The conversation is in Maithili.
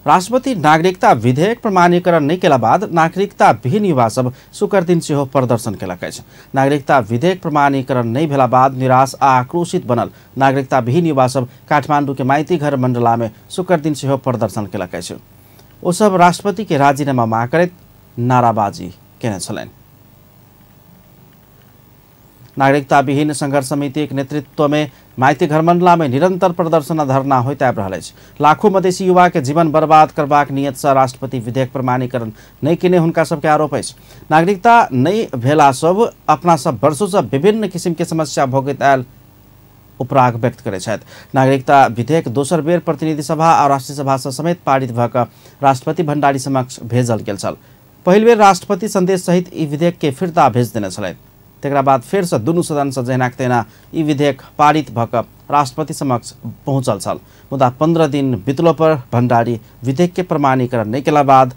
राष्ट्रपति नागरिकता विधेयक प्रमाणीकरण नहि केला बाद नागरिकता विहीन युवा सब शुक्र दिन सेहो प्रदर्शन केलक अछि। नागरिकता विधेयक प्रमाणीकरण नहि भेला बाद निराश आ आक्रोशित बनल नागरिकता विहीन युवा सब काठमांडू के माइती घर मंडला में शुक्र दिन सेहो प्रदर्शन केलक अछि। ओ सब राष्ट्रपति के राजीनामा मांग करैत नाराबाजी केने छलनि। नागरिकता विहीन संघर्ष समिति के नेतृत्व में माइती घर मंडला में निरंतर प्रदर्शन आ धरना होइत आबि रहल अछि। लाखों मधेसी युवा के जीवन बर्बाद करबाक नियत से राष्ट्रपति विधेयक प्रमाणीकरण नहि केने हुनका सबके आरोप अछि। नागरिकता नहि भेला सब अपना सब वर्षों से विभिन्न किसिम के समस्या भोगैत आयल उपराग व्यक्त करै छथि। नागरिकता विधेयक दोसर बेर प्रतिनिधि सभा आ राष्ट्रीय सभा से समेत पारित भऽ कऽ राष्ट्रपति भण्डारी समक्ष भेजल गेल छल। पहिल बेर राष्ट्रपति संदेश सहित ई विधेयक के फिर्ता भेज देने छलथि। तकरा बाद फेर से दुनू सदन से जहिना तहिना ई विधेयक पारित भऽ कऽ राष्ट्रपति समक्ष पहुँचल छल। मुदा 15 दिन बितलो पर भण्डारी विधेयक के प्रमाणीकरण नहि केला बाद